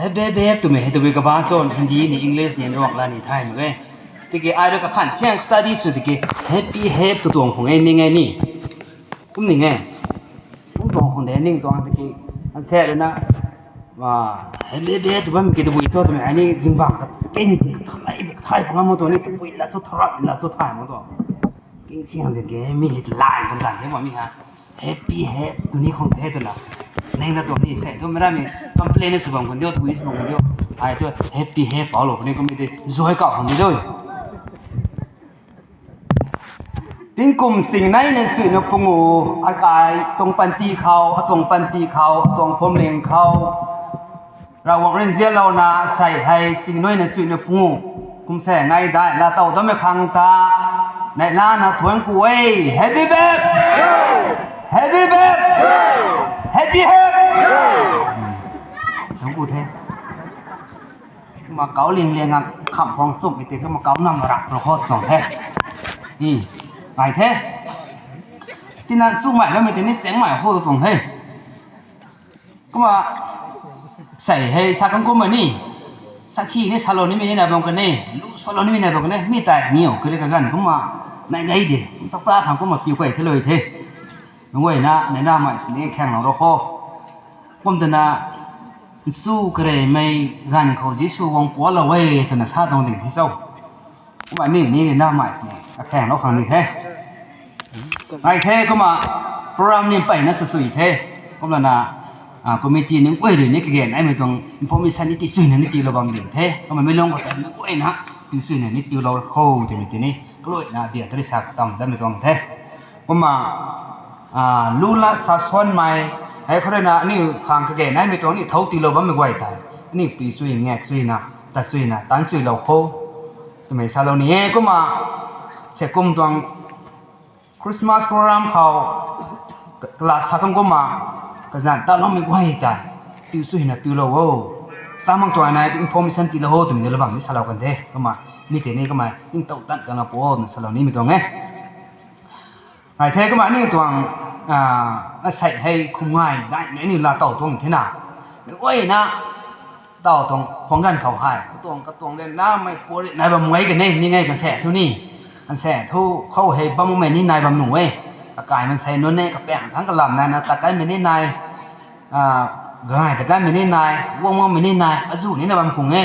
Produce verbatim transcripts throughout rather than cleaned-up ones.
Happy happy twmei hei tabui kaba cho, Hindi ni English ni Ruanglat ni thay mak e. Tiki ai rui kakhan siang study sw tiki happy happy tu tuang khang e ning e ni. Kum ning e. Kum tuang khang de ning tuang tiki. An se rui na. Happy happy tu bam ki tabui cho twmei ai ni zingbangc ta ken thay thay panga mo tuang ni tabui la cho tharak la cho thay mo tuang. King siang zin ke mi hei lai kan dan the ma mi ha. Happy happy tu ni khang the twna. Neng na tuang ni se tu mera mi complain sw bam kan diu, tabui sw bam kan diu. Ai tu happy happy pau lo ni kum mi de joy kau khang di doi. Tingkum sing nei na sui na pungu, akai tuang panty khou, atuang panty khou, atuang phumling khou. Ravguangc rui nzianlouna sei hei sing nei na sui na pungu. Kum se ngai dai la tow dammei khang ta. Neihla na thuanc ku e, happy bep! Happy bep! Happy happy! Thuanc ku the. Kumna kau ling liang a kham khwang sumhmei tei kumna kau nam rak ru kho tuang the. Ngai the. Tina sumei bammei tei ni sengmei kho tuang the. Kumna sei hei sa kan kumna ni. Sakhi ni salou nimei ni nai bam kan e. Lu salou nimei nai bam kan e. Mi tei niw kari kaganv kumna nai gay de. Sak sa khang kumna piu kay the lui the. Meic guayna neihlamei sini khaenglou ro kho. Kum twna, nsu karemei ganv khou Jisu guang pualou e twna sa tuang ding the cho. Kumna aniw ni neihlamei sini kakhaenglou khang ni the. Ngai the kumna program ni mpeyna sw sui the. Kumlana committee nunc guay rui ni kage naimei tuang information ni tichuina ni tiilou bam ding the. Kumna mi lung khou tei meic guayna tichuina ni piulou kho twmei tini kaluaina bia tari sa katam dammei tuang the. Kumna lu la sa suanmei hei khou rui na aniw khang kage naimei tuang ni thou tiilou bammei guay tei aniw pui chui ngak chuina, ta chuina tan chuilou kho twmei salou ni e. Kumna se kum tuang Christmas program khou kala sa kan kumna kazanc taloumei guay tei piu chuina piulou o. Samang tuaina information tiilou o twmei de lou bam ni salou kan the. Kumna mi tei ni kumna ningtow tan kan la pu o twna salou nimei tuang e. Ngai the kumna aniw tuang asei hei khum ngai daimei aniw laa tow tuang thena. Meic guayna taw tuang khwang ganv khou hei katuang katuang ryanramei puari nai bam e kan e, ni ngai kan se thu ni. An se thu khou hei bammei ni nai bam nuh e. Kakai maansei nunc e, kapaeng thangc kalam naina tat kanmei ni nai, gay ta kanmei ni nai, guang makmei ni nai, azuh ni nai bam khung e.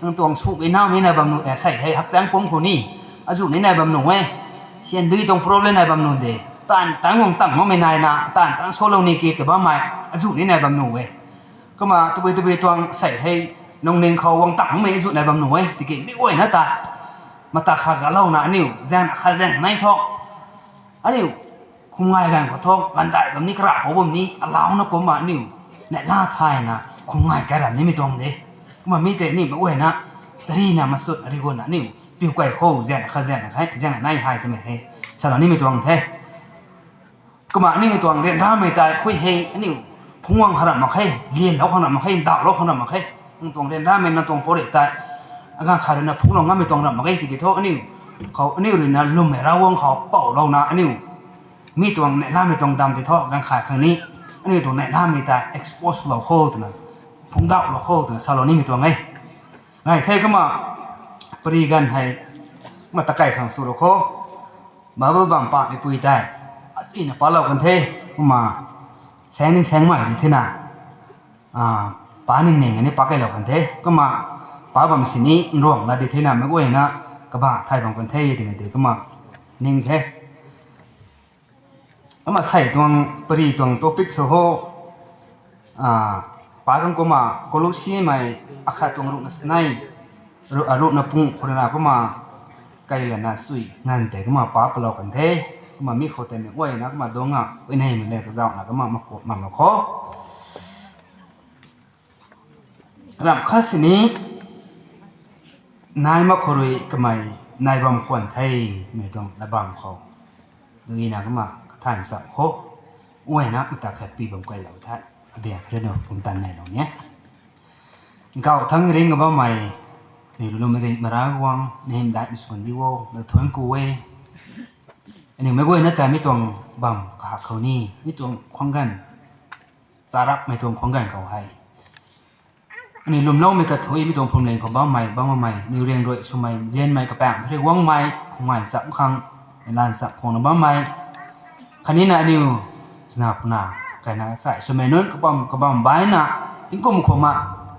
Nang tuang sumei naumei nai bam nuh e, sei hei hakchaeng pumc khou ni azuh ni nai bam nuh e. Syan dui tuang problem nai bam nuh de. Taanv tangc guang tang makmei naina taanv tangc salou ni ki ta bammei azuh ni nai bam nuh e. Kumna tabui tabui tuang sei hei lungning khou guang tang makmei azuh nai bam nuh e. Tiki meic guayna ta mata kha galouna aniw zaeng kha zaeng nai thu aniw khum ngai ganv khou thu gandai bam ni kara khou bam ni alauna kumna aniw neihla thayna khum ngai kai ram nimei tuang de. Kumna mi tei aniw meic guayna tarina masut arigunna aniw piu kai khou zaeng kha zaeng khe zaeng nai hei twmei hei salou nimei tuang the. Kumna aniw tuang ryanramei tei khui hei aniw phungc guang khang ram mak khe, lianlou khang ram mak khe, ndauhlou khang ram mak khe. Nang tuang ryanramei nang tuang puari tei aganv khat ruina phungclou ngammei tuang ram mak khe tiki thu aniw khou aniw ruina lwmmei Ravguangc khou poulouna aniw mi tuang neihlamei tuang dam tei thu ganv khat khang ni aniw tuang neihlamei tei expose lou kho twna, phungcdauhlou kho twna salou nimei tuang e. Ngai the kumna pari ganv hei kumna takai khang swlou kho. Bible bam pameipui tei achuina palou kan the. Kumna saeng ni saengmei di thena, pa ning ning ni pa kailou kan the. Kumna pa bam sini nruang la di thena meic guayna kaba thay bam kan the twmei tei kumna ning the. Kumna sei tuang pari tuang topic sw ho, pa kan kumna Kolosimei akhat tuang ruhna sinei, ruhna pung khou ruina kumna kai lana sui nganv tei kumna pa palou kan the. Kumna mi khou tei meic guayna kumna dungc a uineymei le kazauhna kumna makup mamlou kho. Ramh khat sini nai mak khou rui kamei nai bam khwan the, mei tuang na bam khou. Duina kumna kathan cham kho. Uayna mata khat pi bam kailou the. Abia khrinu pumtan neilou ni e. Gau thangc ring bammei, ni lulum ring mara guang, ni hymdaihmei swan di o, na thuanc ku e. Aniu meic guayna ta mi tuang bam kahak khou ni, mi tuang khwang ganv, charapmei tuang khwang ganv khou hei Aniu lwmloumei kathuimei tuang phuamling khou bammei, bammei, aniu riang rui swmei, zianmei kapaeng thu rui guangmei, khou ngai cham khang, lan cham khwangna bammei. Khatni na aniu, chana puna, kaina sai swmei nunc kabam, kabam baina, tingkum khou ma,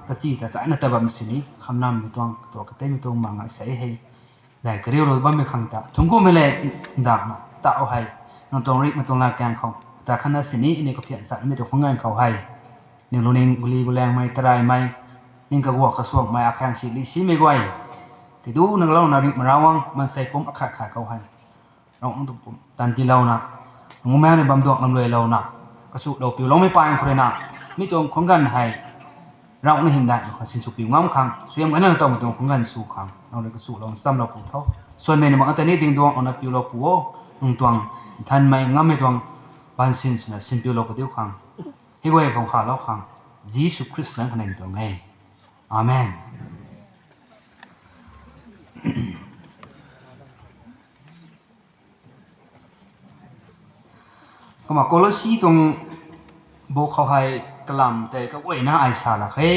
kachi ta chaina ta bam sini, khamnamei tuang, katuak kateimei tuang ma ngai sei hei. Zai kariulou bammei khang ta, thungkummei le, ndakna, tau hei, nang tuang rik, nang tuang lakaeng khou, ta khatna sini, aniu kaphian sa, mei tuang khang ganv khou hei. Aniu luning, guli, gulangmei, taraimei, ning kaguak kasuakmei, akhaeng si li simei guay. Tidu nang louna rik marauang, mansei pum akhat khat khou hei. Rong tu pum, tan tiilouna. Ngumang ni bam duak lam luailouna. Kasulou piuloumei paeng khou rui na. Mi tuang khang ganv hei. Rauna hymdaih khou sinsw piu ngam khang. Suaihiam gana na tawmei tuang khang ganv sw khang. Nang rui kasulou nchamlou pu tho. Suanmei na mak ata ni ding duanglouna piulou pu o. Nang tuang nthanmei ngammei tuang ban sin swna sin piulou pu diu khang. Hei guay khang khalou khang. Jisu Khrista zanc khou ning tuang e. Amen. Kumna Kolosi tuang bu khou hei kalam tei kaguayna ai sa lak khe.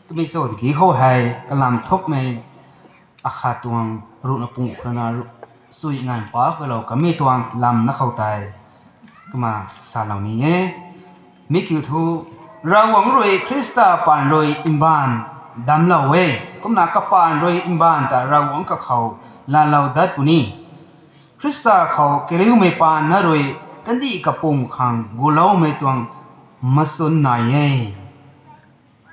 Kamei cho tiki khou hei kalam thukmei akhat tuang ruhna pung khou rui na ru-, sui nganv pa kalou kamei tuang lam na khou tei. Kumna salou ni e. Mi kiu thu, Ravguangc rui Khrista paan rui mbaanv damclou e. Kumna kapaan rui mbaanv ta Ravguangc kakhou laalou dat puni. Khrista khou kariumei paan na rui kandih kapwm khang guloumei tuang machun nai e.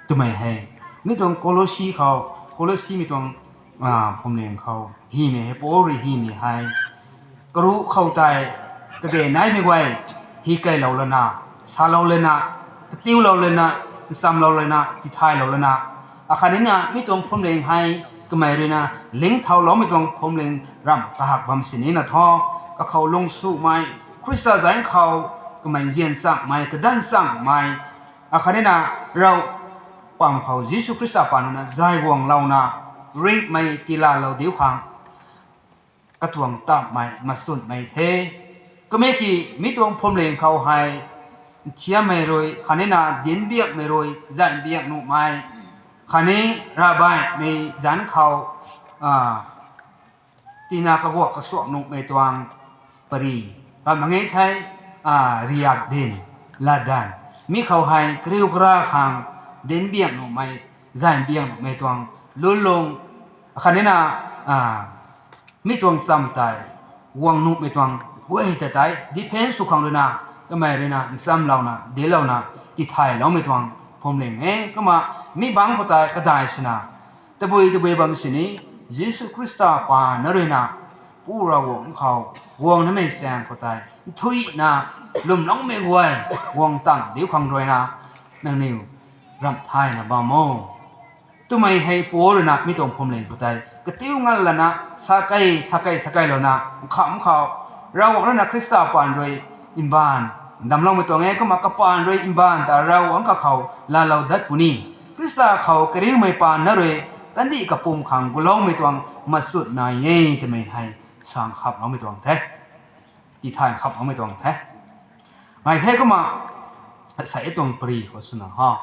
Twmei hei. Mi tuang Kolosi khou, Kolosimei tuang, ah, phuamling khou. Hymei hei Paul rui hymei hei. Karuh khou tei, kage naimei guay, hi keylou lana, salou lana, katiulou lana, nchamlou lana, tithaylou lana. Akhatni na, mi tuang phuamling hei, kamei rui na, lingthauloumei tuang phuamling ramh kahak bam sini na tho, kakhou lungsumei, Khrista zanc khou, kamei nzian changmei, kadanv changmei, akhatni na, Rav pam khou Jisu Khrista paan na zay guanglouna, ringhmei tiilalou diu khang, katuang tammei, machunmei the. Kamei ki, mi tuang phuamling khou hei, nthiammei rui, khatni na, dinc biakmei rui, zay biak nuhmei, khatni ravbaihmei zanc khou, ah, tina kaguak kasuak nuhmei tuang pari. Ramh mak ge thei, ah, riak dinc, latdanv. Mi khou hei kariu kara khang dinc biak nuhmei, zay biak nuhmei tuang lulung. Akhatni na, ah, mi tuang cham tei, guang nuhmei tuang guay ta tei, defense sw khang rui na, kamei rui na, nchamlouna, dinclouna, tithayloumei tuang phuamling e. Kumna, mi bangc khou tei, kadai swna, tabui tabui bam sini, Jisu Khrista paan na rui na, Pu Ravguangc khou, guang namei chaeng khou tei, nthuihna, lwmloumei guay, guang tang diu khang rui na, nangniw, ramh thayna bam o. Twmei hei Paul rui na mi tuang phuamling khou tei, katiu ngal lana, sa kei, sa kei, sa kei louna, nkham khou, Ravguangc rui na Khrista paan rui, mbaanv, damcloumei tuang e, kumna kapaan rui mbaanv ta Ravguangc kakhou, laalou dat puni. Khrista khou kariumei paan na rui, kandih kapwm khang guloumei tuang machun nai e twmei hei, sa nkhaploumei tuang the. Tithay nkhaploumei tuang the. Ngai the kumna, sa e tuang pari khou swna ha.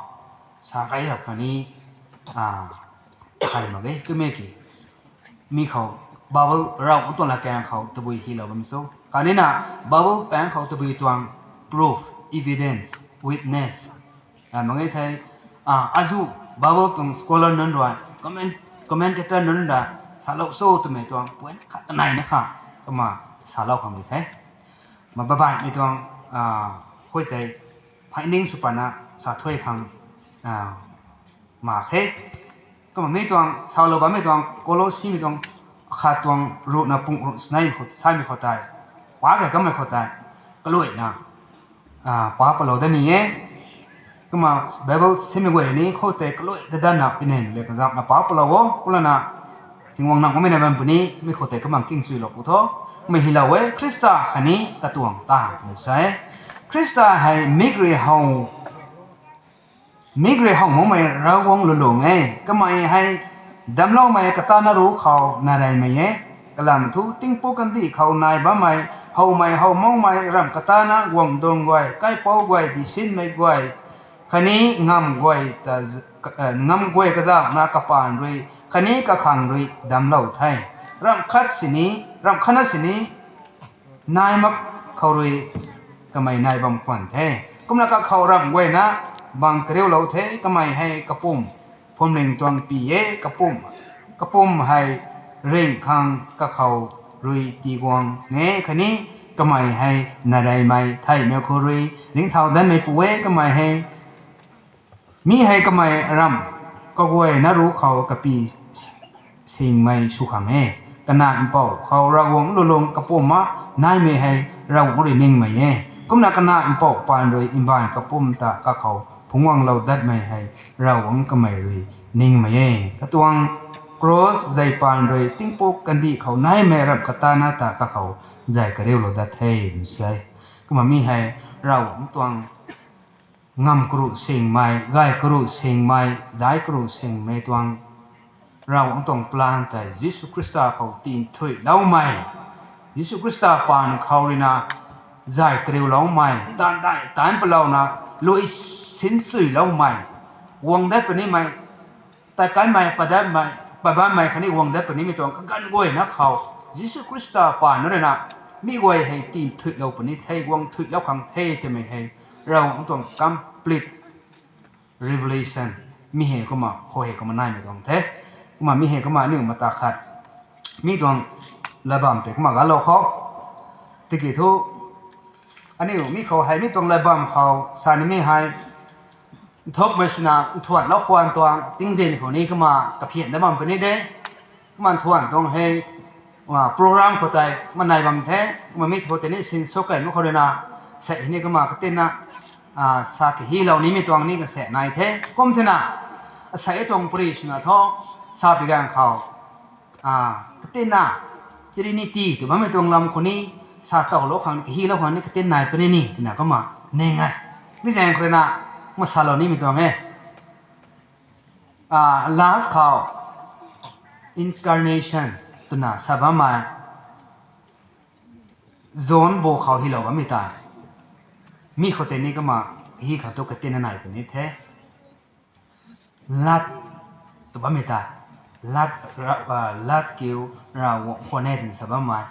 Sa kai rap kani, ah, thay mak ge, twmei ki. Mi khou, Bible Ravguangc tuang lakaeng khou tabui hylou bam cho. Khatni na, Bible paeng khou tabui tuang proof, evidence, witness. Ah, mak ge thei, ah, azu Bible tuang scholar nunc rui, comment-, commentator nunc rui, salou cho twmei tuang point khat kanei na kha, kumna salou khang di the. Ma babaihmei tuang, ah, khui tei, finding sw pana, sa thuy khang, ah, mak khe. Kumna mi tuang, salou bammei tuang, Kolosimei tuang, akhat tuang ruhna pung ruh snei khou, saimei khou tei, pa kei kammei khou tei, kaluaina, ah, pa palou dat ni e. Kumna Bible simei guay ni khou tei kalui dadanna pinen le kazapna pa palou o, kumlana Tingwang nang kumei na bam puni, mi khou tei kumna kingchuilou pu tho. Mei hylou e, Khrista khatni katuang ta, twna sa e. Khrista hei mik rui how, mik rui how makmei Ravguangc lulung e. Kamei hei damcloumei katana ruc khou na reymei e. Kalam thu tingpuk kandih khou nai bammei, howmei, how makmei, ramh katana, guangcduang guay, kaipouc guay, disinmei guay, Khatni ngam guay ta, ngam guay kazakna kapaan rui khatni kakhang rui damclou the. Ramh khat sini, ramh khatna sini nai mak khou rui kamei nai bam khwan the. Kumna kakhou ramh guayna bang kariulou the, kamei hei kapum phuamling tuang pi e, kapum, kapum hei ringh khang kakhou rui tiguang e, khatni kamei hei nareymei theihmei khou rui ringcthau danmeipu e, kamei hei mi hei kamei ramh kaguayna ruc khou kapi singmei sw khang e. Kanac mpouh khou Ravguangc lulung kapumna naimei hei Ravguangc rui ningmei e. Kumna kanac mpouh paan rui mbaanv kapum ta kakhou phungc guanglou datmei hei Ravguangc kamei rui ningmei e. Katuang cross zay paan rui tingpuk kandih khou naimei ramh katana ta kakhou zay kariulou dat the, tw se. Kumna mi hei Ravguangc tuang ngamv karuh singmei, gay karuh singmei, daic karuh singmei tuang Ravguangc tuang plan tei Jisu Khrista khou tinthuihloumei, Jisu Khrista paan khou ruina zay kariuloumei, taanv dai taanc palouna lui sinchuiloumei, guang dat punimei, tat kanmei, pat datmei, pat bammei khatni guang dat punimei tuang kaganv guayna khou Jisu Khrista paan ruina mi guay hei tinthuihlou puni the, guang thuihlou khang the twmei hei Ravguangc tuang complete revelation mi hei kumna khou hei kumna naimei tuang the. Kumna mi hei kumna aniu mata khat mi tuang latbam tei kumna galou khou, tiki thu aniu mi khou hei mi tuang latbam khou sa nimei hei nthukmei swna nthuanlou khwan tuang tingzin khou ni kumna kaphian dat bam puni de. Kumna nthuan tuang hei program khou tei kumna nai bam the. Kumna mi thu tei ni sinsw kei mak khou ruina sei hei ni kumna katinna sa kahilou nimei tuang ni kase nai the. Kum thena, asei tuang pary swna thu, sa pi ganv khou katinna Trinity tw bammei tuang lam khou ni, sa towlou khang ni, kahilou khang ni katin nai puni ni twna kumna ning e. Mi zaeng khou ruina kumna salou nimei tuang e. Last khou incarnation twna sa bammei John bo khou hilou bammei tei, mi khou tei ni kumna hi khou thu katinna nai puni the. Lat tw bammei tei, lat, lat kiu Ravguangc khwan e twna sa bammei.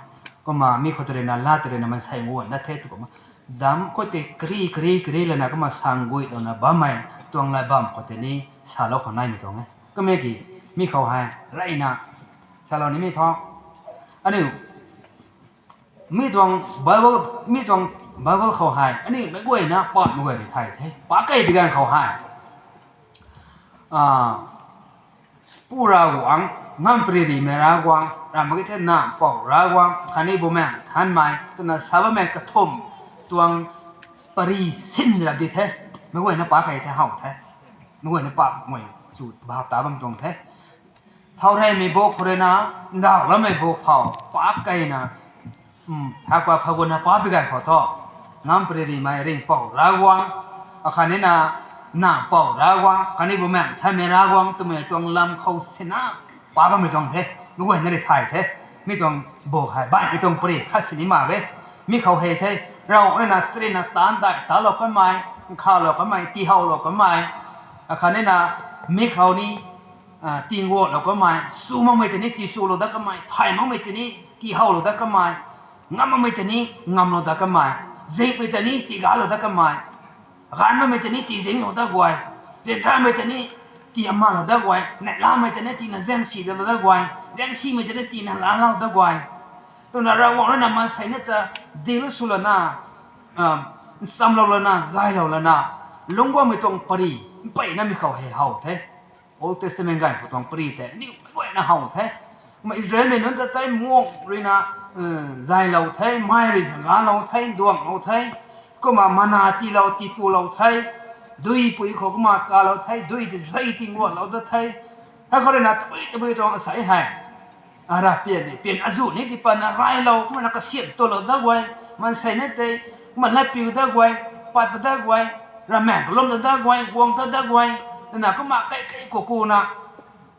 Kumna mi khou tei ruina lat tei ruina maansei guan dat the tw kumna, dam khou tei kari kari kari lana kumna sangguilouna bammei tuang latbam khou tei ni salou khou naimei tuang e. Kumna ki mi khou hei reyna salou nimei thu, aniu mi tuang Bible, mi tuang Bible khou hei aniu meic guayna pamei guay rui thay the. Pa kei pi ganv khou hei Pu Ravguangc, ngamv pary rimei Ravguangc, ramh mak ge the Nac Mpouh Ravguangc khatni Bumaengh Nthanmei twna sa bammei kathumh tuang pary sin rap di the. Meic guayna pa kei the, how the. Meic guayna pa guay chu bap ta bam tuang the. Thau reymei bu khou ruina, ndauhloumei bu khou pa keina, hak pa phagunna pa pi ganv khou thu, ngamv pary rimei Ringhpouh Ravguangc, akhatnina Nac Mpouh Ravguangc khatni Bumaengh Nthanmei Ravguangc twmei tuang lam khou sina pa bammei tuang the. Meic guayna rui thay the. Mi tuang bu hei baihmei tuang pary khat sini mak e. Mi khou hei the, Ravguangc ruina strina taanc dai talou kanmei, nkhavlou kanmei, tiihowlou kanmei, akhatnina mi khou ni tingguanglou kanmei, sw makmei tei ni tiswlou dat kanmei, thay makmei tei ni tiihowlou dat kanmei, ngam makmei tei ni ngamlou dat kanmei, zingmei tei ni tiigalou dat kanmei, ganv makmei tei ni tiizinglou dat guay, ryanramei tei ni tiiamalou dat guay, neihlamei tei ni tiina zaengsi dalou dat guay, zaengsimei tei ni tiina lalou dat guay, twna Ravguangc ruina maansei na ta dilu swlana, nchamlou lana, zaylou lana, lungc guangmei tuang pary, mpeyna mi khou hei how the. Old Testament ganv khou tuang pary tei aniu meic guayna how the. Kumna Israelmei nunc ta tei muang ruina zaylou the, mei ruina galou the, nduanglou the. Kumna mana tiilou, tiitulou the. Duipui khou kumna kalou the, dui tei zei tingguanglou dat the. Hei khou ruina tabui tabui tuang asei hei, ara pian ni, pian azuh ni ti patna raylou, kumna kasiam tulou dat guay, maansei na tei, kumna latpiu dat guay, pat pa dat guay, ravmaengc kalum dat guay, guang ta dat guay, twna kumna kaikai kukuna,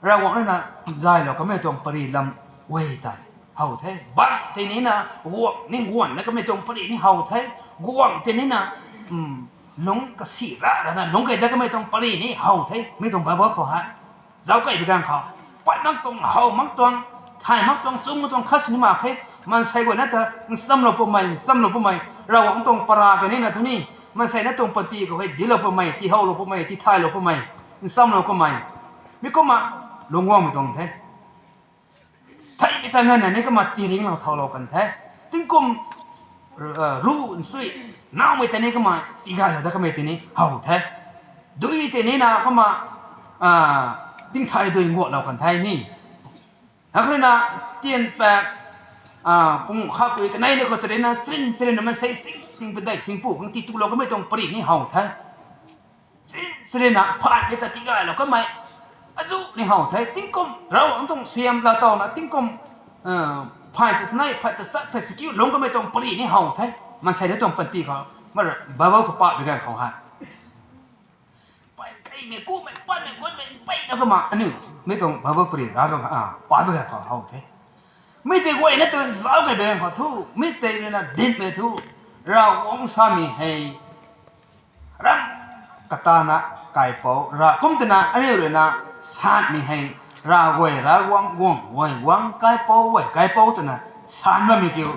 Ravguangc ruina zaylou kamei tuang pary lam guay tei how the. Bang tei nina, guang ni guanna kamei tuang pary ni how the. Guang tei nina, Lungc kasi ra rana lungc kei dat kamei tuang pari ni how the, mi tuang Bible khou hei. Zauc kei bi ganv khou, pat mak tuang, how mak tuang, thay mak tuang, chum mak tuang khat sini mak khe, maansei guayna ta nchamlou pumei, nchamlou pumei, Ravguangc tuang para kanina thu ni, maansei na tuang panty khou hei dilou pumei, tiihowlou pumei, tithaylou pumei, nchamlou kamei. Mi kumna lungc guangmei tuang the. Theihmei ta nganvna ni kumna tiiringlou thaulou kan the. Tingkum, ruh nsui, nowmei ta ni kumna tigaylou dat kamei tei ni how the. Dui tei nina kumna, tingthay dui nguaklou kan the ni. Akhatna, tian pak, pung kha pui kanei ni khou tei rina, chrin chrinna maansei ching ching padeih chingpu khang tiitulou kamei tuang pari ni how the. Chrin chrinna phaanmei ta tigaylou kamei, azu ni how the. Tingkum Ravguangc tuang suaihiam laatowna tingkum, phay ta sanei, phay ta sat, phay sakiu lungc kamei tuang pari ni how the. Maansei na tuang panty khou, Bible khou pa bi ganv khou hei, pay keimei, kumei, patmei, guatmei, mpeyna kumna aniu mi tuang Bible pari ra tuang, pa bi ganv khou how the. Mi tei guayna tu zauc kei bi ganv khou thu, mi tei ruina dinhmei thu, Ravguangc samei hei, ram katana kaipouc ra kum twna aniu ruina sanmei hei, Ravguay Ravguangc, Guangc guay Guangc, Kaipouc guay Kaipouc twna san bammei kiu,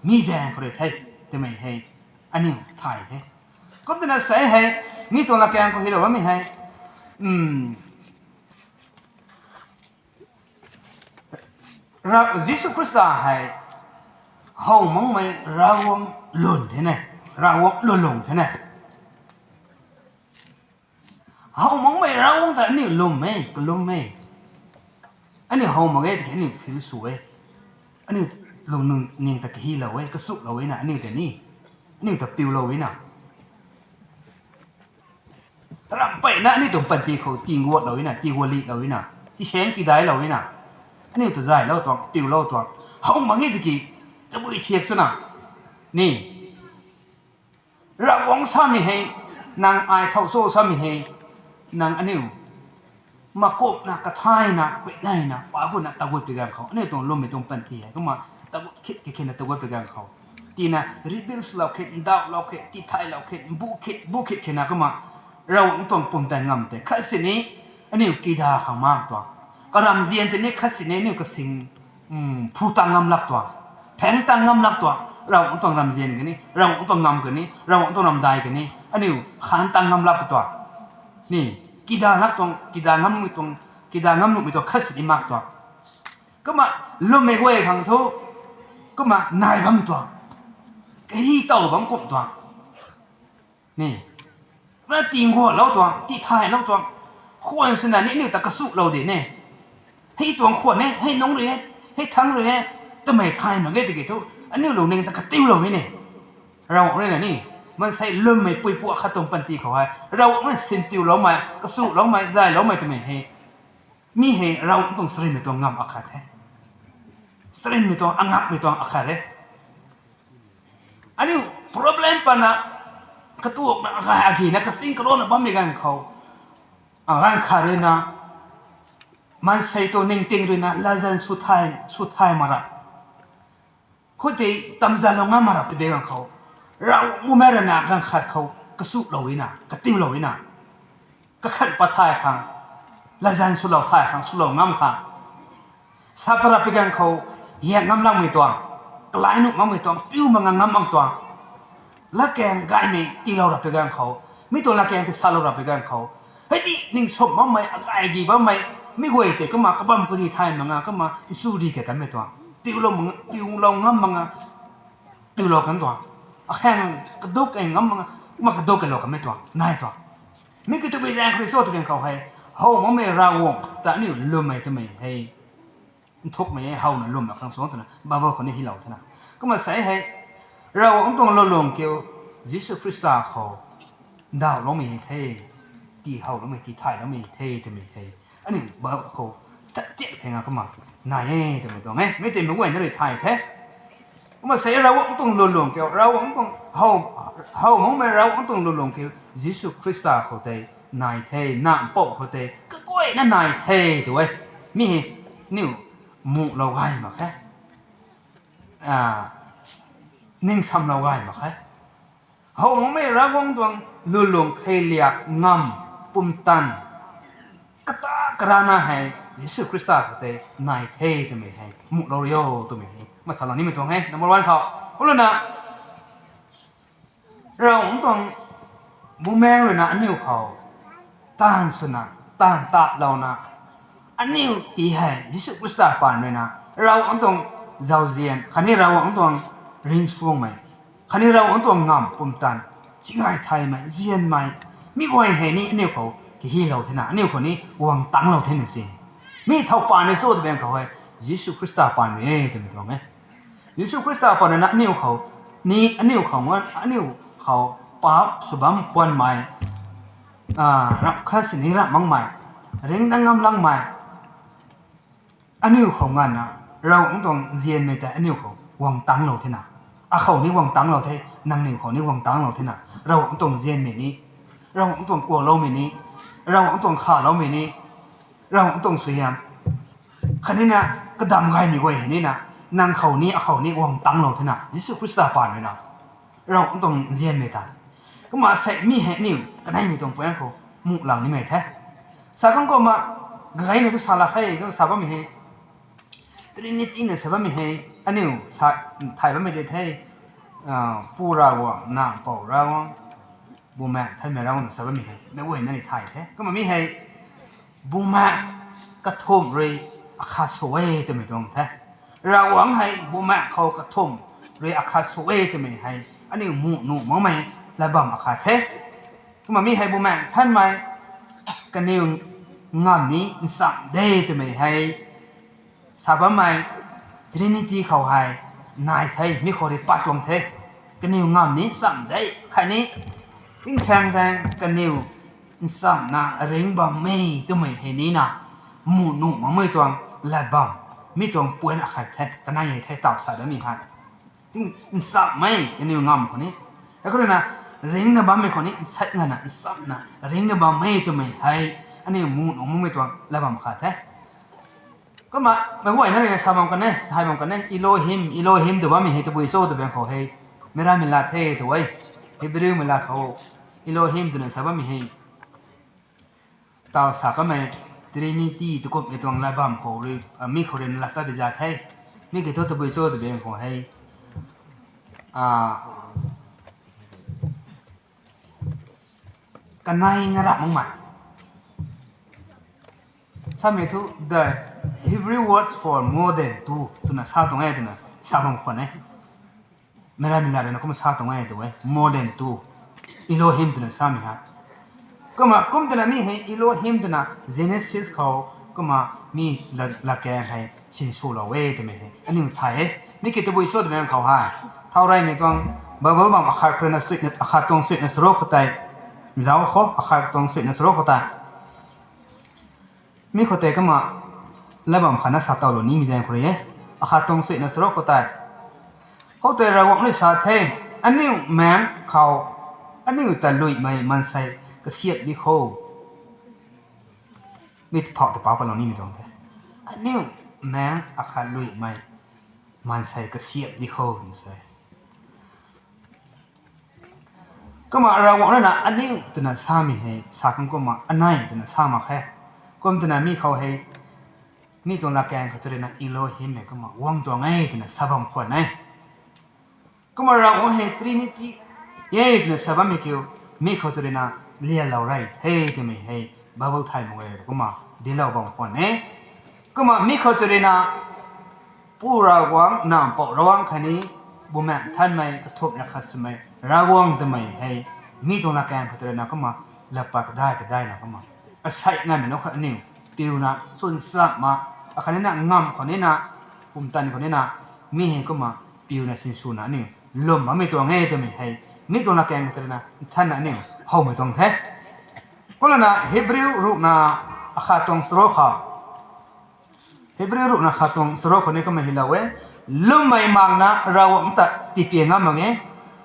mi zaeng khou rui the, twmei hei aniu thay the. Kum twna sa hei, mi tuang latkaeng khou hilou bammei hei, Jisu Khrista hei how makmei Ravguangc lwn the ne, Ravguangc lwnlung the ne. How makmei Ravguangc ta aniu lwm e, kalum e. Aniu how mak ge tiki aniu feel sw e. Aniu lungning ta kahilou e, kachuklou e na, aniu ta ni, aniu ta piulou e na. Ramh mpeyna aniu tuang panty khou tinguatlou e na, tigualihlou e na, tisaeng tidailou e na. Aniu ta zaylou tuang, piulou tuang. How mak ge tiki, tabui thiak swna, ni, Ravguangc samei hei, nang ai thow cho samei hei, nang aniu makumna, kathayna, huayneyna, pa gutna tagut pi ganv khou, aniu tuang lwmmei tuang panty hei kumna tagut khit khe khena tagut pi ganv khou, tina rebuild lou khit, ndauhlou khit, tithaylou khit, bu khit bu khit khena kumna Ravguangc tuang pumtan ngam tei khat sini aniu kida khang mak tuang. Karamzian tei ni khat sini aniu kasing phu ta ngam lak tuang, phaeng ta ngam lak tuang, Ravguangc tuang ramzian kani, Ravguangc tuang ngam kani, Ravguangc tuang ramdai kani aniu khan ta ngam lak tuang. Ni, kida lak tuang, kida ngam tuang, kida ngam nuhmei tuang khat sini mak tuang. Kumna lwmmei guay khang thu, kumna nai bam tuang, kahi tow bam kum tuang. Ni, kumna tinguatlou tuang, tithaylou tuang, khwan swna ni aniu ta kachuklou di ne. Hei tuang khwan e, hei nungc rui e, hei thangc rui e, twmei thay mak ge tiki thu, aniu lungning ta katiulou e ne. Ravguangc rui na ni, maansei lwmmei puipu khat tuang panty khou hei Ravguangc rui sinpiuloumei, kachuloumei, zayloumei twmei hei, mi hei Ravguangc tuang charynmei tuang ngam akhat e. Charynmei tuang, angammei tuang akhat e. Aniu problem pana, katuakna, akai agina kasing karona bammei ganv khou, aganv khat ruina, maansei tuang ningting ruina latzan sw thay, sw thay mak ra, khou tei tamzanlou ngam mak ra tw bi ganv khou, Ravguangc bumaengh rui na ganv khat khou kachuklou e na, katiulou e na, kakhat pat thay khang, latzan swlou thay khang, swlou ngam khang, sa pat ra pi ganv khou, hiak ngam lakmei tuang, kalai nuh makmei tuang, piu mak nga ngam mak tuang, latkaeng gaymei tiilou ra pi ganv khou, mi tuang latkaeng tei salou ra pi ganv khou, hei ti ningswm bammei, akai gi bammei, mi guay tei kumna kabam kazi thay mak nga, kumna nsu ri khe kanmei tuang, piulou mak, piulou ngam mak nga, piulou kan tuang, akhaeng kaduk e ngam mak nga, kumna kaduk e lou kanmei tuang nai tuang. Mi kiu twbui zaeng khou rui cho tw ganv khou hei, how makmei Ravguangc ta aniu lwmmei twmei hei, nthukmei e, howna lwmna khang suang twna Bible khou ni hilou thena. Kumna sa hei, Ravguangc tuang lwnlung kiu, Jisu Khrista khou, ndauhloumei the, tihowloumei, tithayloumei the twmei hei, aniu Bible khou tat tiak thei nga kumna nai e twmei tuang e, mi tei meic guayna rui thay the. Kumna sa Ravguangc tuang lwnlung kiu, Ravguangc tuang, how, how makmei Ravguangc tuang lwnlung kiu, Jisu Khrista khou tei nai the, nampouh khou tei kaguayna nai the tw e. Mi hei, niu muhlou gay mak khe, ningsamlou gay mak khe. How makmei Ravguangc tuang lulung kheiliak ngam pumtan kata karana hei Jisu Khrista khou tei nai the twmei hei muhlou rio twmei hei masalou nimei tuang e. Number one khou, kumlana Ravguangc tuang Bumaengh ruina aniu khou taanv swna, taanv tatlouna, aniu ti hei Jisu Khrista paan ruina Ravguangc tuang zauzian khatni Ravguangc tuang ringcsuangmei khatni Ravguangc tuang ngam pumtan chingay thaymei, nzianmei, mi guay hei ni aniu khou kahilou thena, aniu khou ni guang tangclou thena si. Mi thow paan rui cho twbaeng khou hei, Jisu Khrista paan rui e twmei tuang e. Jisu Khrista paan ruina aniu khou ni, aniu khou ngan, aniu khou paap sw bam khwanmei, ramh khat sini ramh makmei, ringcna ngam langmei, aniu khou nganvna Ravguangc tuang nzianmei tei aniu khou guang tangclou thena, akhou ni guang tangclou the, nangniw khou ni guang tangclou thena, Ravguangc tuang nzianmei ni, Ravguangc tuang kuakloumei ni, Ravguangc tuang khaloumei ni, Ravguangc tuang suaihiam khatnina kadam gaymei guay hei nina, nang khou ni akhou ni guang tangclou thena, Jisu Khrista paan ruina Ravguangc tuang nzianmei ta. Kumna sei mi hei aniu kaneimei tuang puanc khou muhlang nimei the. Sa khang kumna, gayna thu sa lak khe, kumna sa bammei hei, Trinity na sa bammei hei, aniu sa, thay bammei tei the, Pu Ravguangc, Nac Mpouh Ravguangc, Bumaengh Nthanmei Ravguangc na sa bammei hei meic guayna ni thay the. Kumna mi hei Bumaengh kathumh rui akhat sw e twmei tuang the. Ravguangc hei Bumaengh khou kathumh rui akhat sw e twmei hei aniu muh nuh makmei lat bam akhat the. Kumna mi hei Bumaengh Nthanmei kaniw ngam ni nchamh de twmei hei sa bammei Trinity khou hei nai the, mi khou rui pat tuang the. Kaniw ngam ni nchamh de khatni tingsaeng zaeng kaniw nchamhna ringc bammei twmei hei nina muh nuh makmei tuang lat bam, mi tuang puanc akhat the, kanei hei the taw sa damei hei. Nchamhmei kaniw ngam khou ni, hei khou ruina ringcna bammei khou ni nsei nganvna nchamhna ringcna bammei twmei hei aniu muh nuh makmei tuang lat bam khat the. Kumna meic guayna ruina sa bam kan e, thay bam kan e, Elohim, Elohim tw bammei hei tabui cho twbaeng khou hei, meic rammei lat the tw e. Hebrewmei lat khou Elohim twna sa bammei hei taw sa kamei Trinity tu kumhmei tuang lat bam khou rui, mi khou ruina lat ka bi za the. Mi kiu thu tabui cho twbaeng khou hei, kanei na rap makmei. Samei thu the Hebrew words for more than two twna sa tuang e twna sa bam khwan e. Meic rammei lat ruina kumna sa tuang e tw e, more than two. Elohim twna samei hei. Kumna kum twna mi hei Elohim twna Genesis khou kumna mi lat, latkaeng hei sinswlou e twmei hei aniu thay e. Mi kiu tabui cho twmei khou hei, thau reymei tuang Bible bam akhat khou ruina suina, akhat tuang suina charuk khou tei, zauc khou akhat tuang suina charuk khou tei mi khou tei kumna lat bam khatna sa tawlou nimei zaeng khou rui e. Akhat tuang suina charuk khou tei, khoutei Ravguangc rui sa the, aniu maengc khou aniu ta luimei maansei kasiap di kho. Mi tei phauh ta pau kalou nimei tuang the. Aniu maengc akhat luimei maansei kasiap di kho tw sa e. Kumna Ravguangc ruina aniu twna samei hei sa khang kumna anei twna sa mak khe. Kum twna mi khou hei, mi tuang latkaeng khou tu ruina Elohim hei kumna guang tuang e twna sa bam khwan e. Kumna Ravguangc hei Trinity e twna sa bammei kiu, mi khou tu ruina lialou rey the twmei hei Bible thay mak e kumna dinclou bam khwan e. Kumna mi khou tu ruina Pu Ravguangc, Nac Mpouh Ravguangc khatni Bumaengh Nthanmei kathumh rui khat swmei Ravguangc twmei hei mi tuang latkaeng khou tu ruina kumna latpat kadai kadaina kumna asei nganvmei nunc kha aniu piuna chwn cham ma, akhatnina ngam khou nina, pumtan khou nina, mi hei kumna piuna sinswna aniu lwm bammei tuang e twmei hei mi tuang latkaeng khou tu ruina nthanna aniu howmei tuang the. Kumlana Hebrew ruhna akhat tuang charuk khou, Hebrew ruhna khat tuang charuk khou ni kumna hylou e, lwmmei makna Ravguangc ta tipian ngam mak e.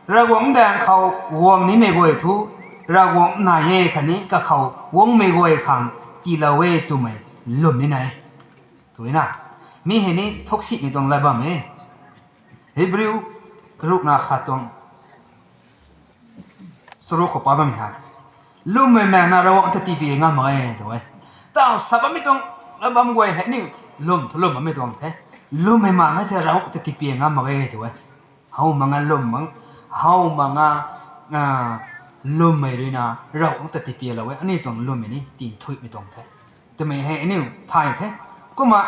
Ravguangc daeng khou guang nimei guay thu Ravguangc nai e khatni kakhou guangmei guay khang tiilou e twmei lwm ni nai e twna, mi hei ni thuksimei tuang lat bam e. Hebrew ruhna khat tuang Charuk khou pa bammei hei, lwmmei maekna Ravguangc ta tipi ngam mak e tw e. Tau sa bammei tuang la bam guay hei ni, lwm thu lwm bammei tuang the. Lwmmei maek e thei Ravguangc ta tipi ngam mak e tw e. How manga lwm mang, how manga, a, lwmmei ruina Ravguangc ta tipi lou e, aniu tuang lwmmei ni tinthuihmei tuang the. Twmei hei aniu thay the. Kumna,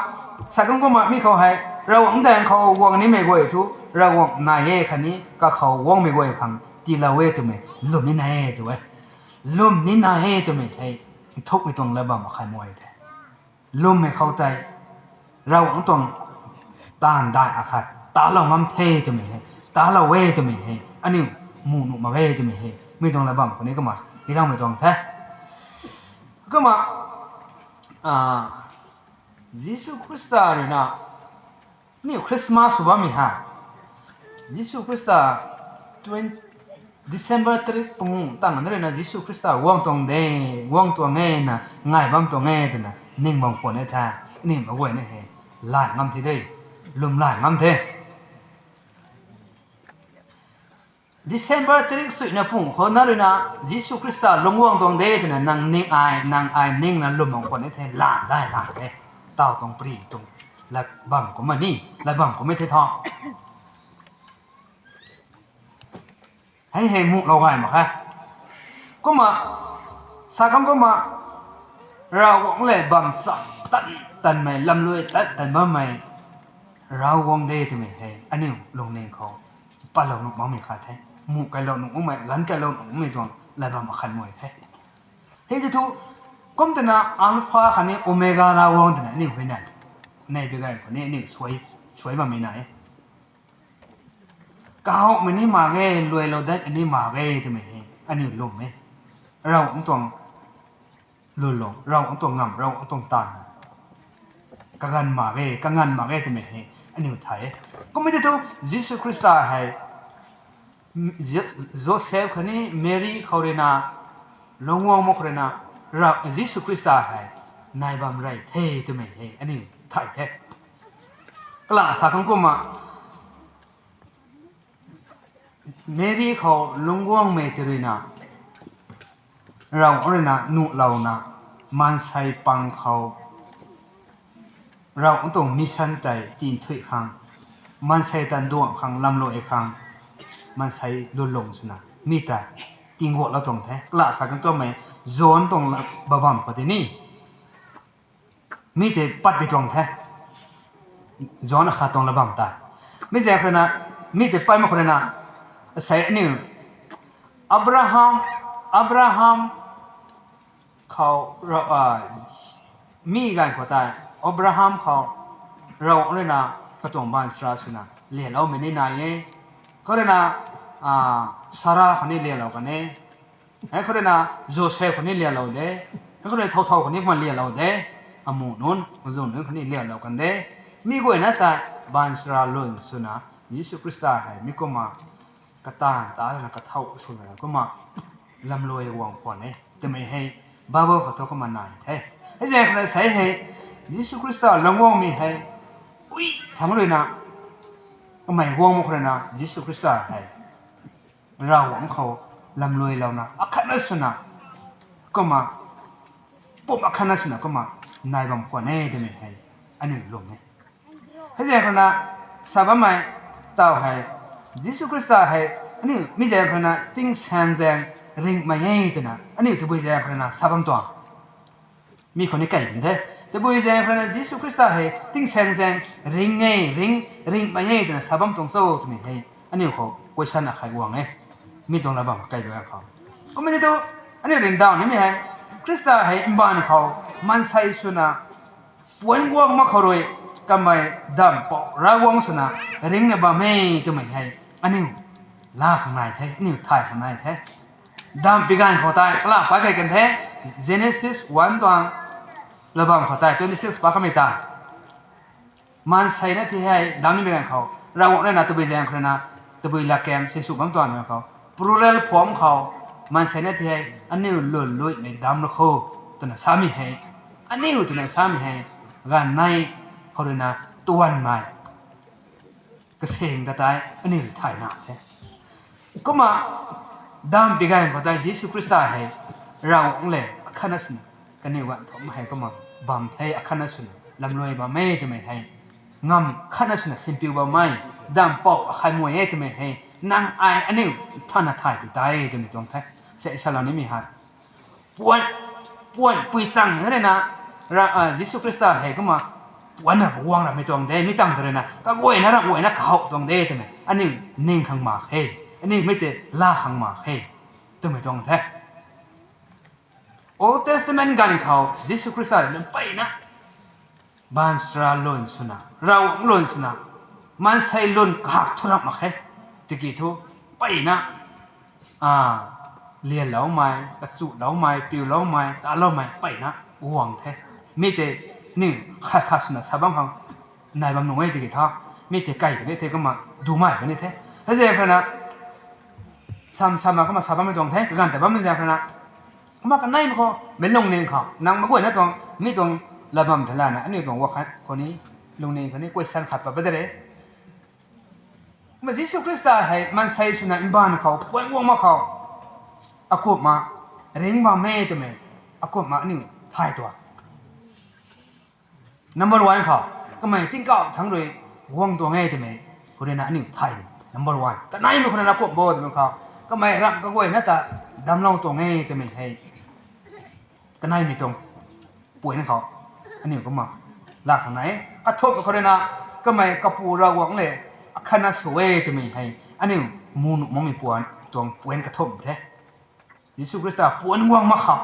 sa kum kumna mi khou hei, Ravguangc daeng khou guang nimei guay thu, Ravguangc nai e khatni kakhou guangmei guay khang tiilou e twmei, lwm ni nai e tw e. Lwm ni nai e twmei hei, nthukmei tuang la bam akhat mei the. Lwmmei khou tei, Ravguangc tuang taanv dai akhat talou ngam the twmei hei, talou e twmei hei, aniu mu nuh mak e twmei hei, mi tuang la bam khou ni kumna, hiloumei tuang the. Kumna, a, Jisu Khrista ruina, aniu Christmas sw bammei ha. Jisu Khrista twenty, December tarik pangu tang na ruina Jisu Khrista guang tuang de, guang tuang e na, ngai bam tuang e twna ning bam khwan e the, aniu ma guay ni hei, lan ngam the de, lwm lan ngam the. December tarik suina pung khou na ruina Jisu Khrista lungc guang tuang de twna nang ning ai, nang ai ningna lwm bam khwan e the, lan dai lan the. Tau tuang pri tuang, la bam kumna ni, la bam kumna the tho. Hei hei mulou gay mak khe. Kumna, sa kum kumna, Ravguangc le bam sa tan tanmei, lamluai tan tan bammei, Ravguangc de twmei hei aniu lungning khou patlou nuh makmei khat the. Mu kailou nuh makmei, ganv kailou nuh makmei tuang la bam akhat mei the. Hei tei thu, kum twna Alpha khatni Omega Ravguangc twna aniu hei nai. Nai bi gay khou ni aniu suai, suai bammei nai. Kahawmei ni mak ge, luailou datmei ni mak ge twmei hei aniu lwm e. Ravguangc tuang lwnlung, Ravguangc tuang ngam, Ravguangc tuang taanv, kaganv mak ge, kanganv mak ge twmei hei aniu thay e. Kummei tei thu, Jisu Khrista hei, Jo-, Joseph khatni Mary khou ruina, lungc guang mak khou ruina, Ra-, Jisu Khrista hei nai bam rey the twmei hei aniu thay the. Kalam sa khang kumna, Mary khou lungc guangmei tei ruina, Ravguangc ruina nuhlouna, maansei pang khou, Ravguangc tuang mission tei tinthuih khang, maansei ta nduang khang lamluai khang, maansei lwnlung swna mi ta tinguaklou tuang the. Kalam sa khang kumna, John tuang la-, babam khou tei ni, mi tei patpui tuang the. John akhat tuang la bam ta. Mi zaeng khou ruina, mi tei pat mak khou ruina, asei aniu, Abraham, Abraham khou, Ra-, a, mi ganv khou tei, Abraham khou, Ravguangc ruina katuang baanchara swna lialoumei ni nai e. Khou ruina, a, Sarah khou ni lialou kan e. Hei khou ruina Joseph khou ni lialou de. Hei khou ruina thow thow khou ni kumna lialou de. Amu nunc, azu nunc khou ni lialou kan de. Mi guayna tei baanchara lwn swna, Jisu Khrista hei mi kumna kataanv ta lana kathow swna kumna lamluai guang khwan e twmei hei Bible khou thu kumna nai the. Hei zaeng khou ruina sei hei, Jisu Khrista lungc guangmei hei, ui, thangc ruina, kamei guang mak khou ruina Jisu Khrista hei Ravguangc khou lamluailouna akhatna swna, kumna, pum akhatna swna kumna nai bam khwan e twmei hei aniu lwm e. Hei zaeng khou ruina sa bammei tau hei, Jisu Khrista hei aniu mi zaeng khou ruina tingsaeng zaeng ringhmei e twna aniu tabui zaeng khou ruina sa bam tuang. Mi khou ni kai bam the. Tabui zaeng khou ruina Jisu Khrista hei tingsaeng zaeng ring e, ring, ringhmei e twna sa bam tuang cho twmei hei aniu khou question akhat guang e. Mi tuang la bam kai bam khou. Kummei tei thu, aniu ringdaw nimei hei, Khrista hei mbaanv khou maansei swna puanc guang mak khou rui kamei damv pou Ravguangc swna ringna bam e twmei hei aniu la khang nai the, aniu thay khang nai the. Damv pi ganv khou tei kalam pat key kan the, Genesis one tuang la bam khou tei twenty six pat kamei ta. Maansei na ti hei damv nimei ganv khou, Ravguangc ruina tabui zaeng khou ruina, tabui latkaeng sinsw bam tuang ganv khou, plural form khou, maansei na ti hei aniu lwnluaimei damc ra kho twna samei hei, aniu twna samei hei, ganv nei khou ruina tuanmei kaseng ta tei aniu thay na the. Kumna, Dam pi ganv khou tei Jisu Khrista hei Ravguangc le akhatna swna kaniw ganv thumh hei kumna bam the, akhatna swna lamluai bam e twmei hei, ngam khatna swna sinpiu bam e, dam pou akhat mui e twmei hei, nang ai aniu thanna thay pi tei twmei tuang the. Se salou nimei hei, puan, puan pui tang ruina, Jisu Khrista hei kumna puanna guang ramei tuang de, mi tang tw ruina kaguayna ramh guayna kahow tuang de twmei aniu ning khang mak khe, aniu mei tei la khang mak khe twmei tuang the. Old Testament ganv khou Jisu Khrista rui na mpeyna baanchara lwn swna, Ravguangc lwn swna, maansei lwn kahak thu ramh mak khe. Tiki thu mpeyna lianloumei, kachuloumei, piuloumei, taloumei mpeyna guang the. Mi tei aniu khat khat swna sa bam khang nai bam nuh e tiki tha, mi tei kai kani the kumna dumei kani the. Hei zaeng khana sam sam na kumna sa bammei tuang the, kaganv ta bammei zaeng khana. Kumna kaneimei khou meic lungning khou nang meic guayna tuang mi tuang lat bam the lana aniu tuang wakhat khou ni, lungning khou ni question khat pat pat de re. Kumna Jisu Khrista hei maansei swna mbaanv khou puan guang mak khou, akumhna ringc bam e twmei, akumhna aniu thay tuang. Number one khou, kamei tingkauh thangc rui guang tuang e twmei khou ruina aniu thay. Number one kaneimei khou ruina kumh bo twmei khou, kamei ramh kaguayna ta damclou tuang e twmei hei kaneimei tuang puan khou aniu kumna laa khang nai e. Kathumhmei khou ruina, kamei Kapu Ravguangc le akhatna sw e twmei hei aniu mu nuh makmei puan tuang puan kathumh the. Jisu Khrista puan guang mak khou,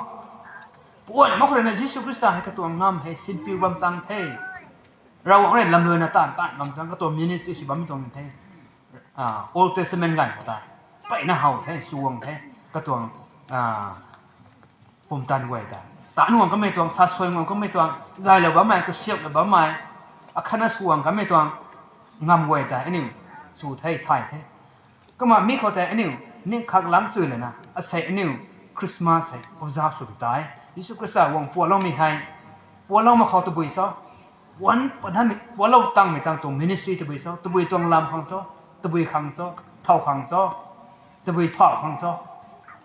puan mak khou ruina Jisu Khrista hei katuang nam hei sinpiu bam tang the. Ravguangc rui lamluaina taanv kan bam tang katuang ministry sw bammei tuang the. Old Testament ganv khou tei mpeyna how the, sw guang the, katuang pumtan guay tei taanc guang kamei tuang, sasuan guang kamei tuang, zaylou bammei, kasiamhlou bammei, akhatna sw guang kamei tuang ngam guay tei aniu sw the, thay the. Kumna mi khou tei aniu ning khak lang sw lana asei aniu Christmas hei observe sw tei, Jisu Khrista guang puanloumei hei, puanlou mak khou tabui cho, puan, puanlou tangmei tang tuang ministry tabui cho, tabui tuang lam khang cho, tabui khang cho, thow khang cho, tabui phau khang cho,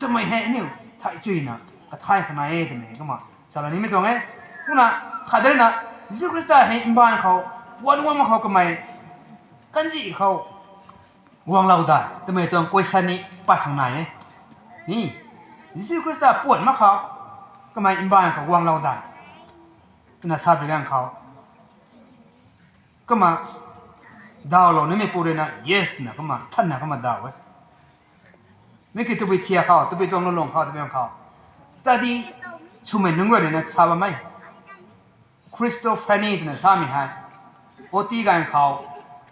twmei hei aniu thay chuyna kathay khang nai e twmei kumna salou nimei tuang e. Kumna khat de ruina, Jisu Khrista hei mbaanv khou puan guang mak khou kamei kandih khou guanglou dai twmei tuang question ni pat khang nai e. Ni, Jisu Khrista puan mak khou kamei mbaanv khou guanglou dai twna sa pi ganv khou, kumna dawlou nimei pu ruina yes na kumna thanna kumna daw e. Mi ki tabui thiak khou, tabui tuang lulung khou, tabui khou study swmei nunc guay ruina sa bammei, Christophany twna samei hei, oti ganv khou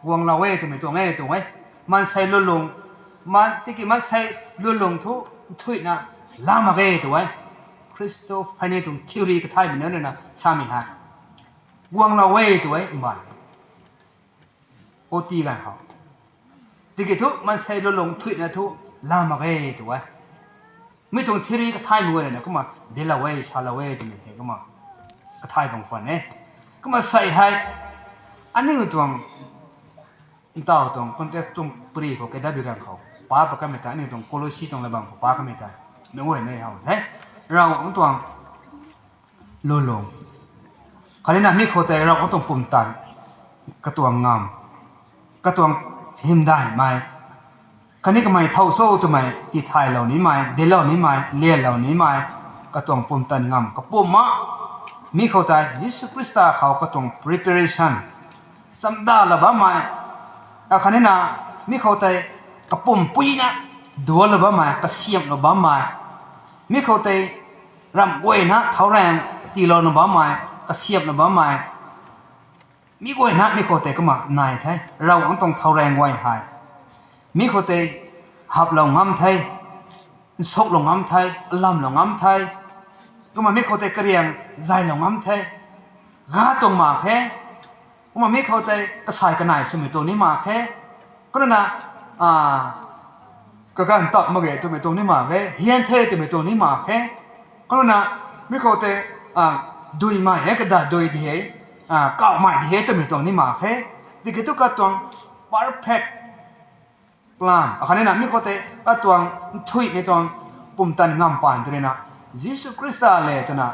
guanglou e twmei tuang e tuang e. Maansei lulung, tiki maansei lulung thu nthuihna la mak ge tu e. Christophany tuang theory kathaymei nunc ruina samei hei, guanglou e tu e mbaanv oti ganv khou. Tiki thu maansei lulung nthuihna thu la mak ge tu e. Mi tuang theory kathaymei guay ruina kumna dinclou e, salou e twmei hei kumna kathay bam khwan e. Kumna sei hei aniu tuang ntaw tuang context tuang pary khou kei dat bi ganv khou pa pat kamei tei, aniu tuang Colossi tuang lat bam khou pa kamei tei, nunc guay nei how the, Ravguangc tuang lulung, khatni na mi khou tei Ravguangc tuang pumtan, katuang ngam, katuang hymdaihmei, khatni kamei thow cho twmei tithaylou nimei, dinclou nimei, lianlou nimei, katuang pumtan ngam kapumna, mi khou tei Jisu Khrista khou katuang preparation chamdalou bammei, akhatni na mi khou tei kapumpuina dualou bammei, kasiamhlou bammei, mi khou tei ramh guayna thow raeng tiilouna bammei, kasiamhlou bammei, mi guayna mi khou tei kumna nai the. Ravguangc tuang thow raeng guay hei mi khou tei haplou ngam the, nsuklou ngam the, alamlou ngam the. Kumna mi khou tei kariang zaylou ngam the, ga tuang mak khe. Kumna mi khou tei kasay kanei swmei tuang ni mak khe. Kumna kaganv tat mak ge twmei tuang ni mak khe, hian the twmei tuang ni mak khe. Kumna mi khou tei duimei hei, kadat dui di hei, kauhmei di hei twmei tuang ni mak khe. Tiki thu katuang perfect plan akhatnina mi khou tei katuang nthuihmei tuang pumtan ngam pan tu rui na, Jisu Khrista le twna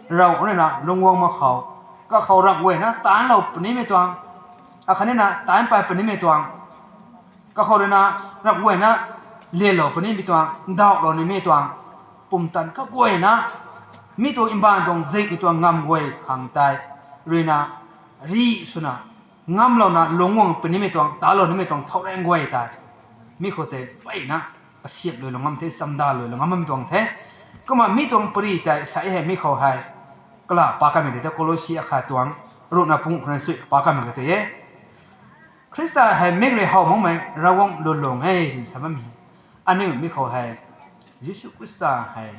Ravguangc rui na lungc guang mak khou, kakhou ramh guayna taanclou punimei tuang, akhatnina taanc pat punimei tuang, kakhou rui na ramh guayna lelou punimei tuang, ndauhlou nimei tuang pumtan kaguayna, mi tuang mbaanv tuang zingmei tuang ngam guay khang tei rui na, rih swna ngamlouna lungc guang punimei tuang, taanclou nimei tuang thow raeng guay tei mi khou tei mpeyna kasiamh luailou ngam the, chamdan luailou ngam bam tuang the. Kumna mi tuang pary tei sa hei mi khou hei kalam pa kamei tei ta Kolosi akhat tuang ruhna pung khou rui sui pa kamei ka tei e. Khrista hei mik rui how makmei Ravguangc lwnlung e twna sa bammei. Aniu mi khou hei Jisu Khrista hei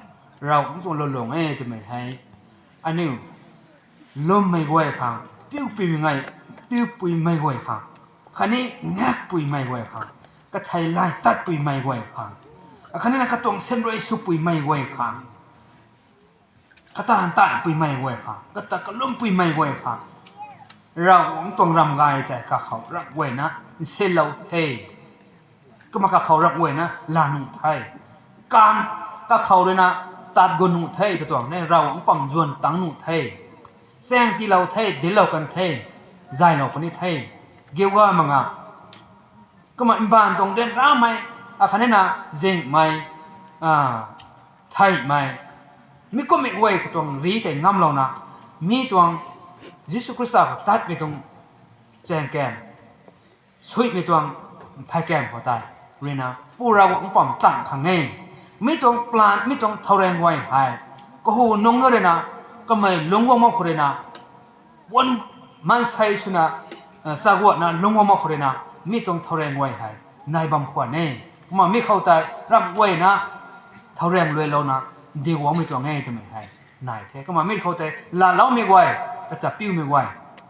Ravguangc tuang lwnlung e twmei hei aniu lwmmei guay khang, piupui ngai, piupuimei guay khang, khatni ngakpuimei guay khang, kathei lay tatpuimei guay khang, akhatnina katuang syan rui swpuimei guay khang, kata ntaanpuimei guay khang, kata kalumpuimei guay khang, Ravguangc tuang ramh gay tei kakhou ramh guayna nselou the. Kumna kakhou ramh guayna laa nuh the. Kan kakhou rui na tat gu nuh the, katuang ne Ravguangc pam zuan tangc nuh the. Chaeng tiilou the, dinclou kan the, zaylou puni the. Giuga mak nga. Kumna mbaanv tuang ryanramei, akhatnina zingmei, a, theihmei, mi kummei guay katuang rih tei ngamlouna, mi tuang Jisu Khrista khou tatmei tuang chaeng kan, suimei tuang phey kan khou tei rui na Pu Ravguangc pam tang khang e. Mi tuang plan, mi tuang thow raeng guay hei kahu nungc na rui na, kamei lungc guang mak khou rui na, wan maansei swna, a, chaguatna lungc guang mak khou rui na, mi tuang thow raeng guay hei nai bam khwan e. Kumna mi khou tei ramh guayna thow raeng luailouna di guangmei tuang e twmei hei nai the. Kumna mi khou tei laaloumei guay, kata piumei guay,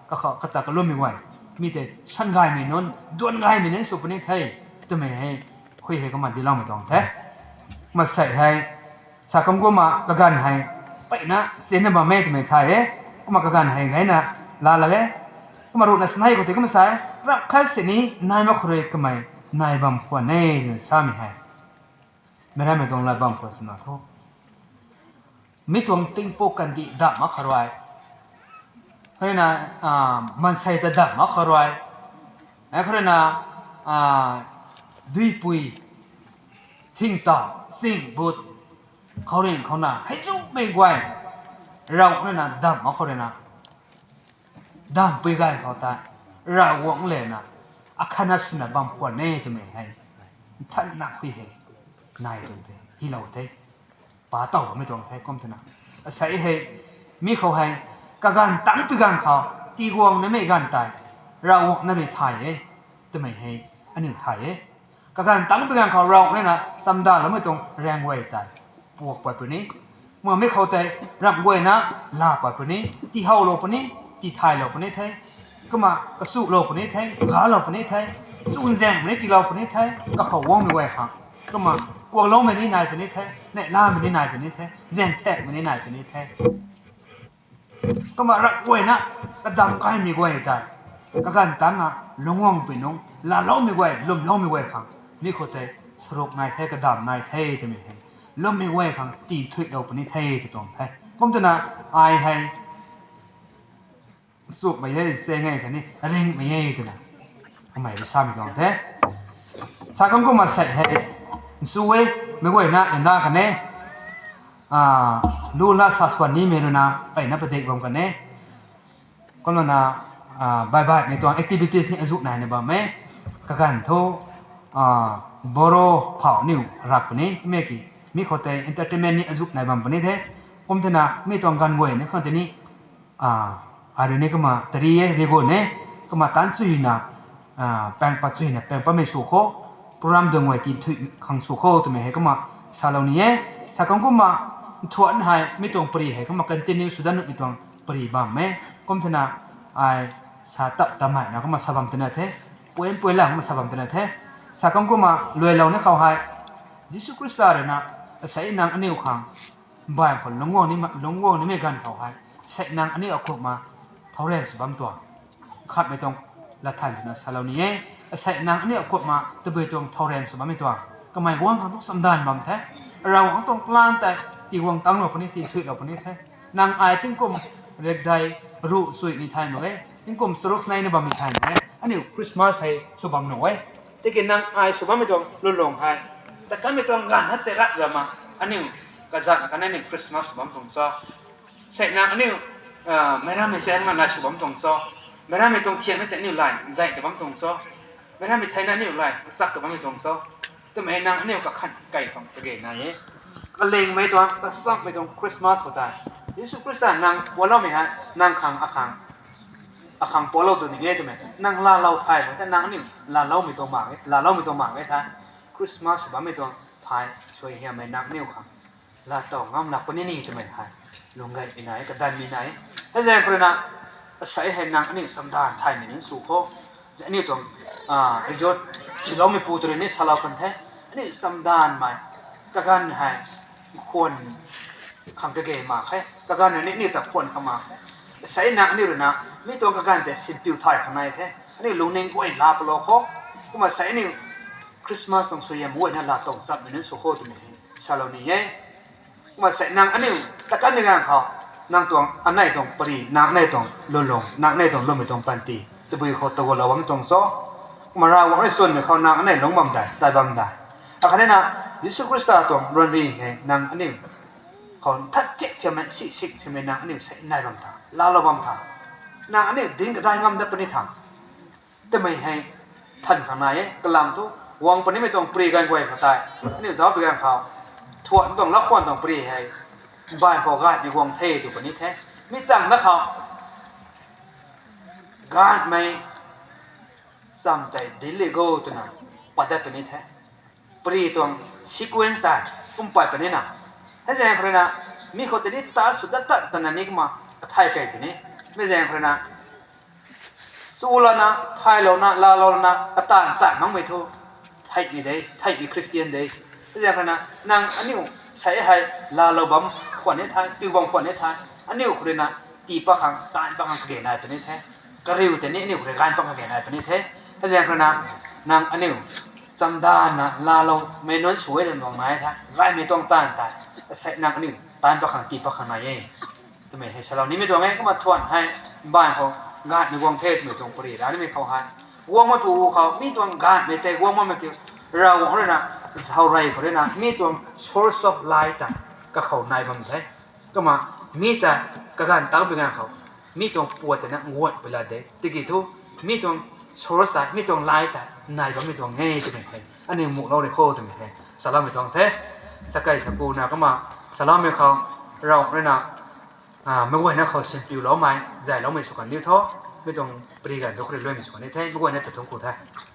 kakhou kata kalwmmei guay, mi tei san gaymei nunc, duan gaymei nunc sw puni the twmei hei, khui hei kumna dincloumei tuang the. Kumna sei hei, sa kum kumna kaganv hei mpeyna sinna bam e twmei thay e. Kumna kaganv hei gayna laa lak e. Kumna ruhna sanei khou tei kumna sa e, ramh khat sini nai mak khou rui kamei nai bam khwan e twna samei hei, meic rammei tuang lat bam khwan swna thu, mi tuang tingpuk kandih damh mak khou rui, khou rui na, a, maansei ta damh mak khou rui, e khou rui na, a, duipui, thingtauh, ching but, khouringh khou na hei zumei guay, Ravguangc rui na damh mak khou rui na, damhpui ganv khou tei Ravguangc le na akhatna swna bam khwan e twmei hei nthanna khui hei nai tuang the, hylou the, pa tow bammei tuang the. Kum twna, asei hei, mi khou hei, kaganv tangcpui ganv khou tiguang namei ganv tei Ravguangc na rui thay e twmei hei aniu thay e. Kaganv tangcpui ganv khou Ravguangc rui na chamdaloumei tuang raeng guay tei puak pat puni. Kumna mi khou tei ramh guayna laa pat puni, tiihowlou puni, tithaylou puni the. Kumna kachulou puni the, galou puni the, chunzaeng puni tiilou puni the, kakhou guangmei guay khang. Kumna kuakloumei ni nai puni the, neihlamei ni nai puni the, zaengthakmei ni nai puni the. Kumna ramh guayna kadamh kaimei guay tei kaganv tangc a lungc guangpui nungc laaloumei guay, lwmloumei guay khang mi khou tei saruk nai the, kadamh nai the twmei hei, lwmmei guay khang tithuihlou puni the tw tuang the. Kum twna, ai hei nchumhmei e, chaeng e khatni ringhmei e twna kamei rui samei tuang the. Sa kum kumna sei hei, nchu e, meic guayna nna kan e, a, luna sa swan nimei rui na mpeyna padik bam kan e. Kumlana, a, baibaihmei tuang activities ni azuh naina bam e. Kaganv thu, a, boro phau niw rak puni, mi ki, mi khou tei entertainment ni azuh nai bam puni the. Kum twna mi tuang ganv guay ni khang tei ni, a, arui ni kumna tari e, rigun e, kumna taanc chuina, a, paeng pat chuina paeng patmei sw khou, program dungc guay tithui khang sw khou twmei hei kumna salou ni e. Sa kum kumna nthuan hei mi tuang pary hei kumna continue sw dat nuhmei tuang pary bam e. Kum twna ai sa tap tamei na kumna sa bam twna the, puan puan la kumna sa bam twna the. Sa kum kumna luailou ni khou hei, Jisu Khrista rui na asei nang aniu khang mbaanv khou lungc guang ni, lungc guang nimei ganv khou hei, sei nang aniu akhukma thow raeng sw bam tuang, khatmei tuang lat than twna salou ni e. Asei nang aniu akumhna tabui tuang thau ran sw bammei tuang kamei guang khang tu chamdanv bam the. Ravguangc tuang plan tei tiguang tanglou puni, tithuilou puni the. Nang ai tingkum riakdei ruh sui ni thay mak e, tingkum charuk nei na bammei thay mak e, aniu Christmas hei sw bam nuh e. Tiki nang ai sw bammei tuang lulung hei, ta kanmei tuang ganv na tei rat rama, aniu kazat khatni aniu Christmas sw bam tuang cho. Sei nang aniu, meic rammei chaeng na lai sw bam tuang cho. Meic rammei tuang thiakmei tei aniu lai zay ta bam tuang cho. Meic rammei theina aniu lai kachak ta bammei tuang cho. Twmei nang aniu kakhan kai khang kage nai e. Kalingmei tuang, kachamhmei tuang Christmas khou tei, Jisu Khrista nang pualoumei hei nang khang akhang, akhang pualou tu ning e twmei nang laalou thay mak the, nang aniu laaloumei tuang mak e, laaloumei tuang mak e the. Christmas sw bammei tuang thay suai hiammei nang aniu khang laatow ngam lak puni ni twmei hei lung gaymei nai, kadanmei nai. Hei zaeng khou rui na, asei hei nang aniu chamdanv thaymei nunc sw kho. Aniu tuang exhort swloumeipu tu rui ni salou kan the. Aniu chamdanvmei kaganv hei khwan khang kage mak khe, kaganv rui ni aniu ta khwan khang mak khe. Asei nang aniu rui na mi tuang kaganv tei simpiu thay khang nai the. Aniu lungning guay laa palou kho. Kumna sei aniu Christmas tuang suaihiam guayna laatow chamhmei nunc sw kho twmei hei salou ni e. Kumna sei nang aniu ta kanmei ganv khou, nang tuang anei tuang pary, nang anei tuang lulung, nang anei tuang lwmmei tuang panty tabui khou tagualou bam tuang cho. Kumna Ravguangc rui swnmei khou nang anei lungc bam dei, tat bam dei. Akhatni na, Jisu Khrista tuang ranri hei nang aniu khou nthan thiak thiammei, si sik simei nang aniu sei nai bam tha, laalou bam tha, nang aniu dinc kadai ngam dat puni tha twmei hei than khang nai e. Kalam thu, guang punimei tuang pary ganv guay khou tei, aniu zauc pui ganv khou, thuan tuang, lakhwan tuang pary hei, mbaanv khou gaanhmei guang the tw puni the. Mi tangv na khou, gaanhmei cham tei dinc le go twna pat dat puni the. Pary tuang sequence tei kum pat puni na. Hei zaeng khou rui na, mi khou tei ni ta sw dat tat tana ni kumna kathay kei puni. Mi zaeng khou rui na, chulouna, thaylouna, laalouna kataanv taanv makmei thu theihmei de, theihmei Christian de. Hei zaeng khou rui na, nang aniu sei hei laalou bam khwan ni the, piu bam khwan ni the, aniu khou rui na tii pat khang, taanv pat khang kage nai puni the. Kariu tei ni aniu khou rui gaanv pat khang kage nai puni the. Hei zaeng khou rui na, nang aniu chamdanvna laaloumei nunc sw e twna tuang nai the, gaymei tuang taanv tei, asei nang aniu taanv pat khang tii pat khang nai e twmei hei salou nimei tuang e. Kumna thuan hei, mbaanv khou gaanhmei guang the twmei tuang pary ra nimei khou hei, guangmeipu khou mi tuang gaanhmei tei guang makmei kiu, Ravguangc rui na, thau rey khou rui na mi tuang source of light tei kakhou nai bam the. Kumna mi ta kaganv tangpui ganv khou, mi tuang puat tei na nguanpui la de. Tiki thu, mi tuang source tei, mi tuang light tei nai bammei tuang e twmei hei aniu muhlou ri kho twmei hei saloumei tuang the. Sakei sakuna kumna saloumei khou, Ravguangc rui na meic guayna khou sinpiuloumei, zayloumei sw kan diu tho. Mi tuang pary ganv tu khou rui luaimei sw kan ni the, meic guayna ta thungc ku the.